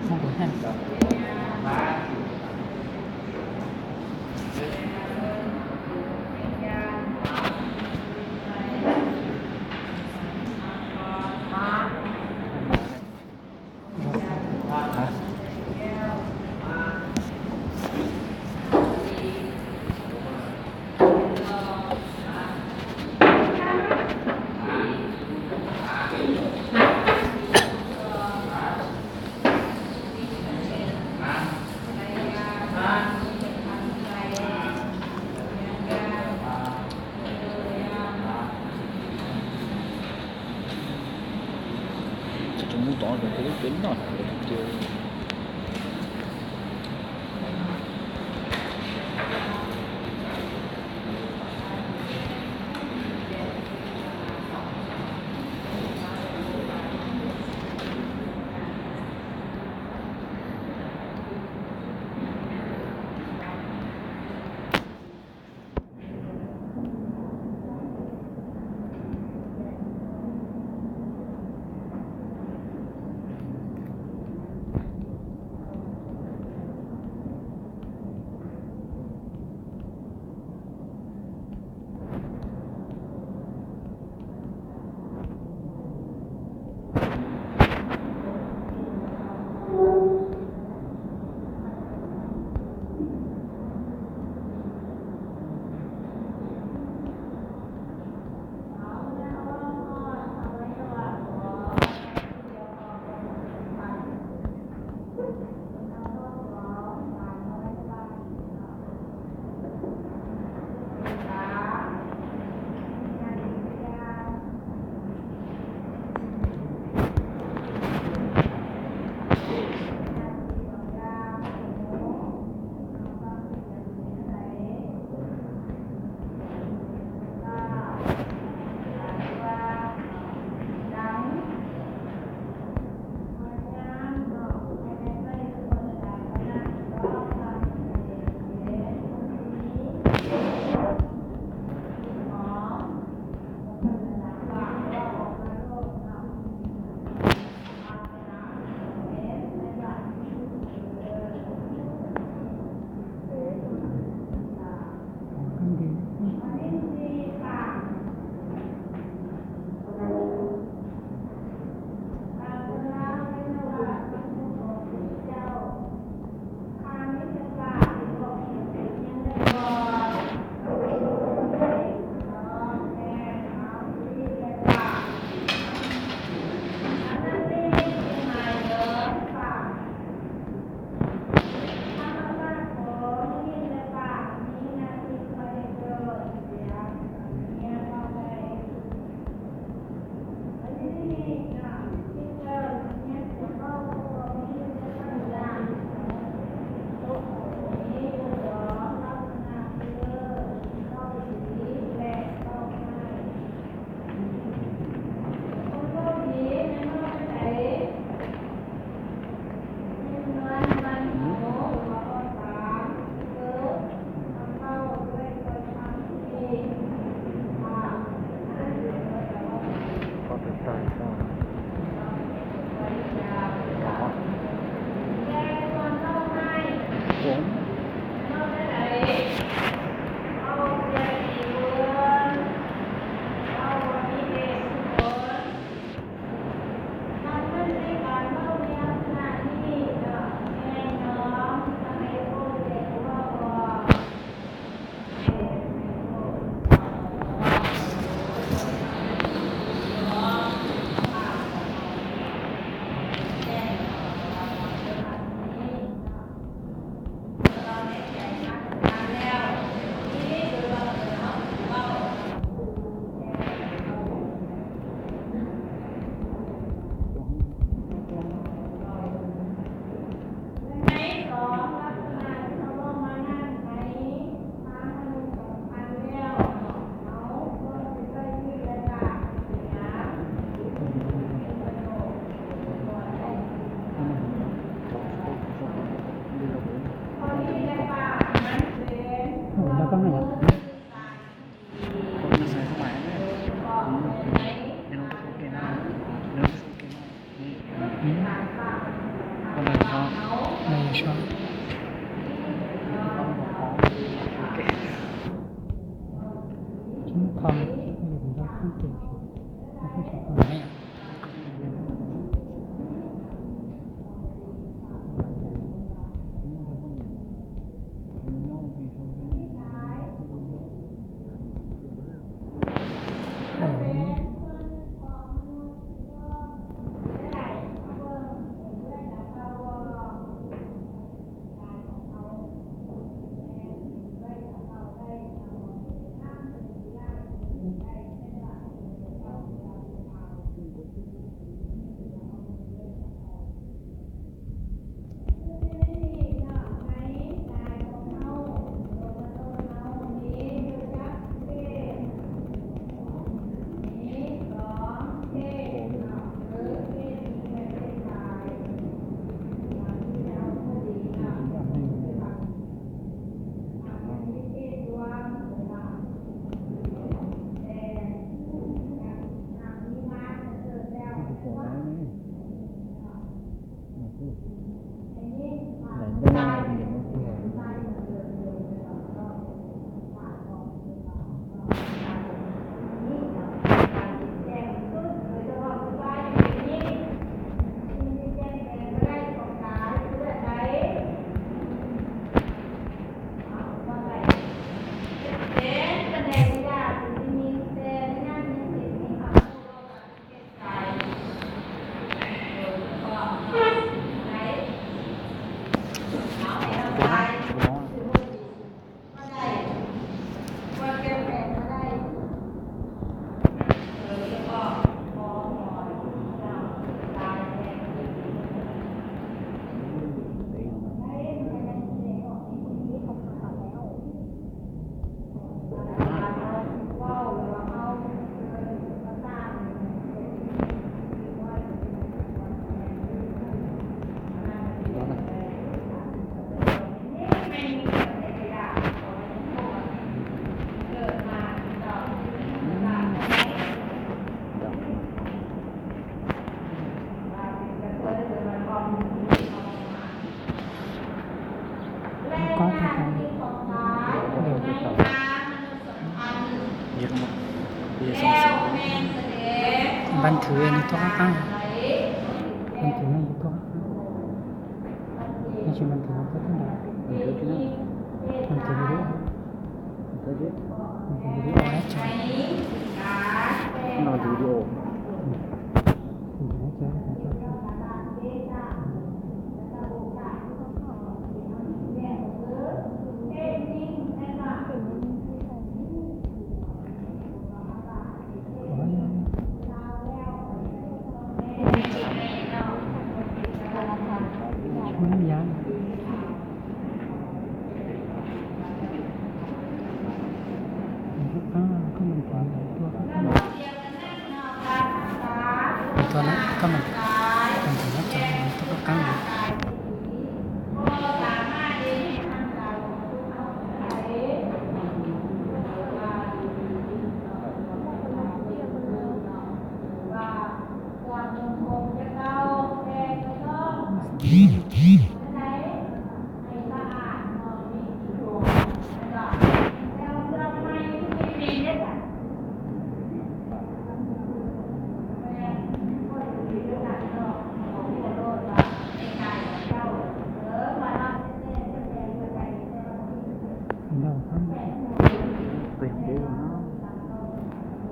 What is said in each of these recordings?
Tseem mus tod, peb noj cia. Nws yog sau. Chúng con, chúng con không thể, không thể không thể. Có, có, có. Điều, văn thử này thuốc áp áp. Văn thử này thuốc áp áp. Nó chỉ văn thử nó có thế nào. Văn thử video. Văn thử video đấy cho. Văn thử video. Tuaj na, koj mas, koj mas tau koj qab na.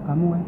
Qhov muaj.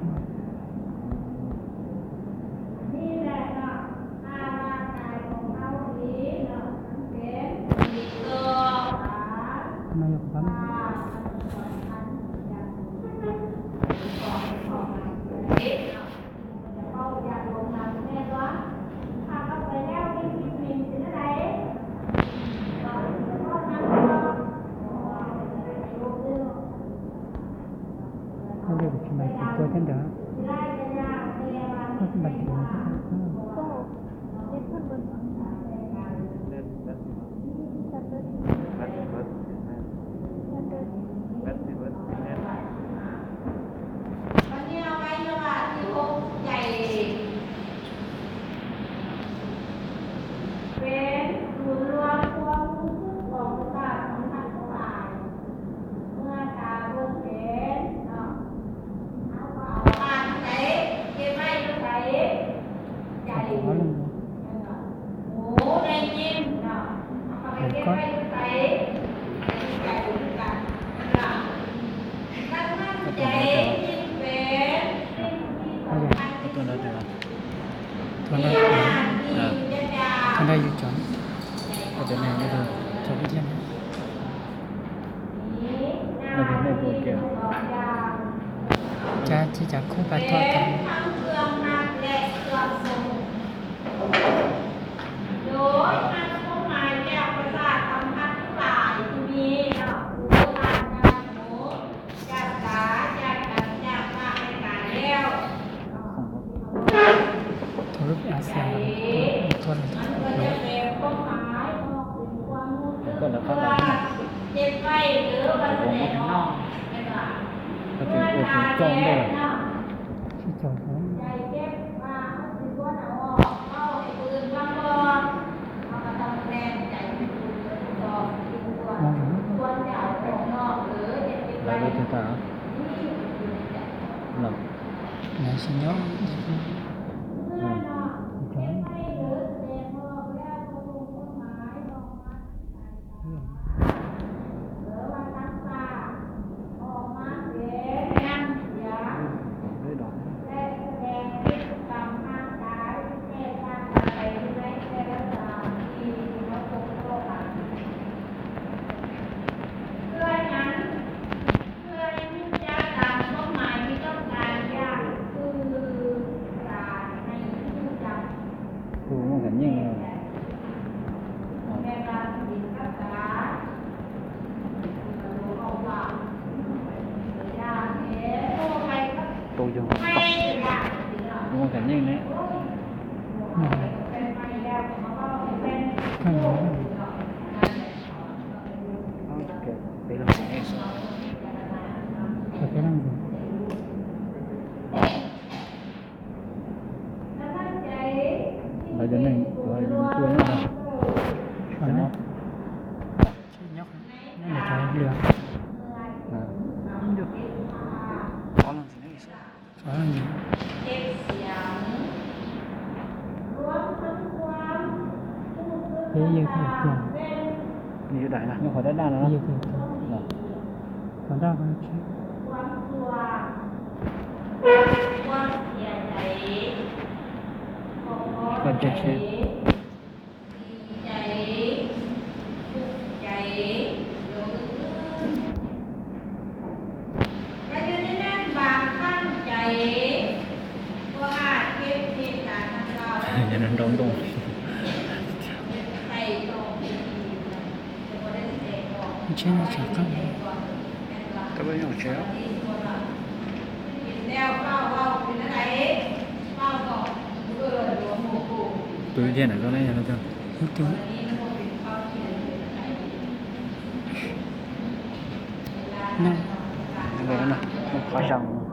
Koj, koj tuaj nrad twg? Koj tuaj nrad twg? Tuaj nrad, tuaj nrad yus cov, koj cov neeg, cov neeg, nej puas kiag? Cas tsis cas khub pas tuaj tau. Thua lub Asia, thua lub, koj lawv qab los, kuv muab no, koj tsis ua kuv coj ntej lawm. Sib caum, lawv lub twg tas los, lawv sib nyob. Tus muaj kham nyeej, tus yog tus muaj kham nyeej ne. Lawv cov neeg tuaj nyob no. Nyob, nyob cov lwm. Peb yawg thiaj tiag. Yawg thiaj tiag. Qhov daj qhov tsheb. Koj tsheb tsheb. Yog no nrau ntoo. Tsheb no tsam qab. Koj peb nyob tsev. Tus tiag na koj ne, yog no tag. Tus. No. Qhov zoo.